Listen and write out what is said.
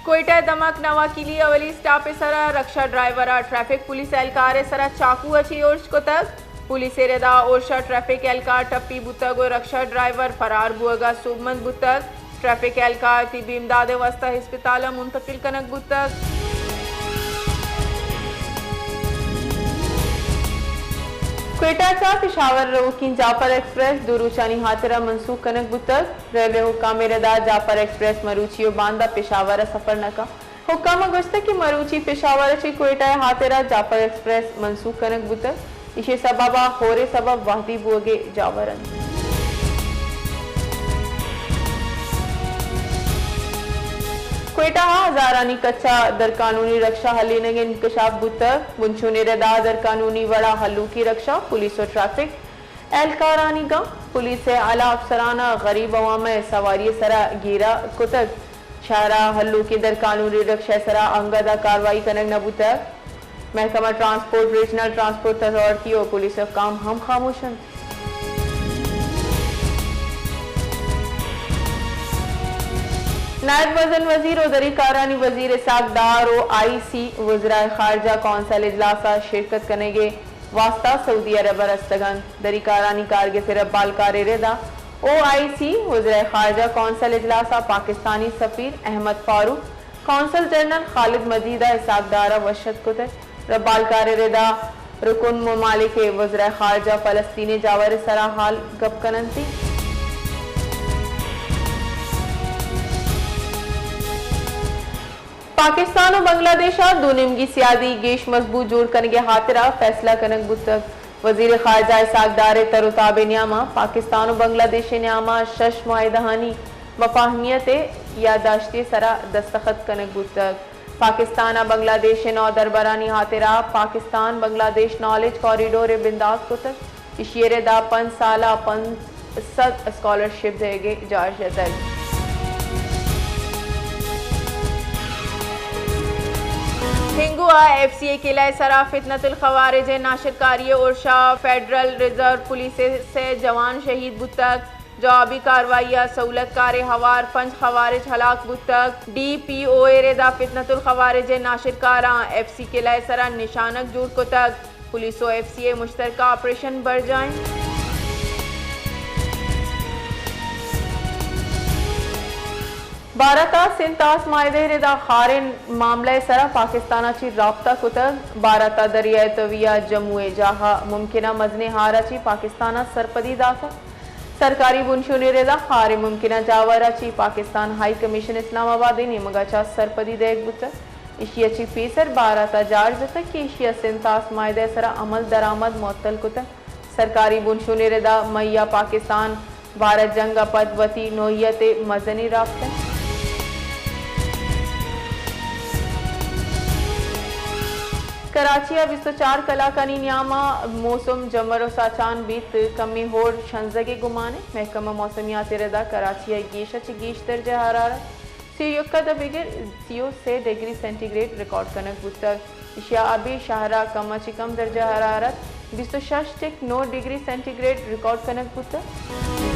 کوئٹہ ءِ دمک نواکیلی اولی اسٹاپ ءِ سرا رکشہ ڈرائیور ءَ ٹریفک پولیس اہلکار ءِ سرا چاقو ءَ چہ اُرش کتگ۔ پولیس ءِ ردا اُرش ءَ ٹریفک اہلکار ٹپی بوتگ ءُ رکشہ ڈرائیور فرار بوگ ءَ سوبمند بوتگ۔ ٹریفک اہلکار طبی امداد ءِ واستہ ہسپتال ءَ منتقل کنگ بوتگ۔ کوئٹہ چہ پشاور روکیں جعفر ایکسپریس دو روچانی ہاترا منسوخ کنگ بوتگ۔ ریلوے حکام ءِ ردا جعفر ایکسپریس مروچی ءُ باندا پشاور ءَ سفر نہ کنت۔ حکام ءَ گوشتگ کہ مروچی پشاور ءَ چہ کوئٹہ ءِ ہاترا جعفر ایکسپریس منسوخ کنگ بوتگ، ایشی ءِ سبب ءَ ہور ءِ سبب وہدی بوگ ءِ جاور اِنت۔ کوئٹہ ءَ ہزارانی کچ ءَ درقانونی رکشہ ہلینگ ءِ انکشاف بوتگ۔ بنشون ءِ ردا درقانونی وڑ ءَ ہلوکی رکشہ پولیس ءُ ٹریفک اہلکارانی گاں پولیس ءِ اعلی افسران ءَ غریب عوام ءِ سواری ءِ سرا گیرا کتگ۔ شہر ءَ ہلوکیں درقانونی رکشہ ءِ سرا انگت ءَ کاروائی کنگ نہ بوتگ۔ محکمہ ٹرانسپورٹ، ریجنل ٹرانسپورٹ اتھارٹی ءُ پولیس حکام ہم خاموش اَنت۔ نائب مزن وزیر ءُ دری کارانی وزیر اسحاق ڈار ءُ آئی سی وزرائے خارجہ کونسل اجلاس ءَ شرکت کنگ ءِ واستہ سعودی عرب ءَ رستگ اَنت۔ دری کارانی کارگس ءِ ربالکار ءِ ردا او آئی سی وزرائے خارجہ کونسل اجلاس ءَ پاکستانی سفیر احمد فاروق، کونسل جنرل خالد مجید ءَ اسحاق ڈار ءَ وش اتک کتگ۔ ربالکار ءِ ردا رکن ممالک ءِ وزرائے خارجہ فلسطین ءِ جاور ءِ سرا حال گپ کن اَنت۔ پاکستان ءُ بنگلہ دیش ءَ دو نیمگی سیادی گیش مضبوط جوڑ کنگ ءِ ہاترا فیصلہ کنگ بوتگ۔ وزیر خارجہ اسحاق ڈار ءِ تر ءُ تاب ءِ نیام ءَ پاکستان ءُ بنگلہ دیش ءِ نیام ءَ شش معاہدہانی مفاہمیت ءِ یادداشتے ءِ سرا دستخط کنگ بوتگ۔ پاکستان ءَ بنگلہ دیش ءِ نودربرانی ہاترا پاکستان بنگلہ دیش نالج کوریڈور ءِ بندات کتگ۔ ایشی ءِ ردا پنچ سال ءَ پنچ سد اسکالرشپ دئیگ ءِ جار جتگ۔ ہنگو ءَ ایف سی ءِ قلعہ ءِ سرا فتنۃ الخوارج ءِ ناشرکاری ءِ اُرش ءَ فیڈرل ریزرو پولیس ءِ سے جوان شہید بوتگ۔ جوابی کاروائی ءَ سہولت کار ءِ ہوار پنچ خوارج ہلاک بوتگ۔ ڈی پی او ءِ ردا فتنۃ الخوارج ءِ ناشرکاراں ایف سی قلعہ ءِ سرا نشانگ جوڑ کتگ۔ پولیس ءُ ایف سی ءِ مشترکہ آپریشن برجاہ اِنت۔ بھارت ءَ سندھ طاس معاہدہ ءِ ردا خاریں معاملہ ءِ سرا پاکستان ءَ چہ رابطہ کتگ۔ بھارت ءَ دریائے توی ءَ جموں ءِ جاہ ءَ ممکنہ مزنیں ہار ءَ چہ پاکستان ءَ سرپدی داتگ۔ سرکاری بنشون ءِ ردا ہار ءِ ممکنہ جاور ءَ چہ پاکستان ہائی کمیشن اسلام آباد ءِ نیمگ ءَ چہ سرپدی دئیگ بوتگ۔ ایشی ءَ چہ پیسر بھارت ءَ جار جتگ کہ ایشی ءَ سندھ طاس معاہدہ ءِ سرا عمل درآمد معطل کتگ۔ سرکاری بنشون ءِ ردا مئی ءَ پاکستان بھارت جنگ ءَ پد وتی نوعیت ءِ مزنیں رابطہ۔ کراچی ءَ بیست ءُ چار کلاکانی نیام ءَ موسم جمبر ءُ ساچان بیت، کمیں ہور شنزگ ءِ گمان اِنت۔ محکمہ موسمیات ءِ ردا کراچی ءَ گیش ءَ چہ گیش درجہ حرارت سی ءُ یک ءَ داں بگر سی ءُ سے ڈگری سینٹی گریڈ ریکارڈ کنگ بوتگ۔ ایشی ءَ ابی شہر ءَ کم ءَ چہ کم درجہ حرارت بیست ءُ شش ٹک نو ڈگری سینٹی گریڈ ریکارڈ کنگ بوتگ۔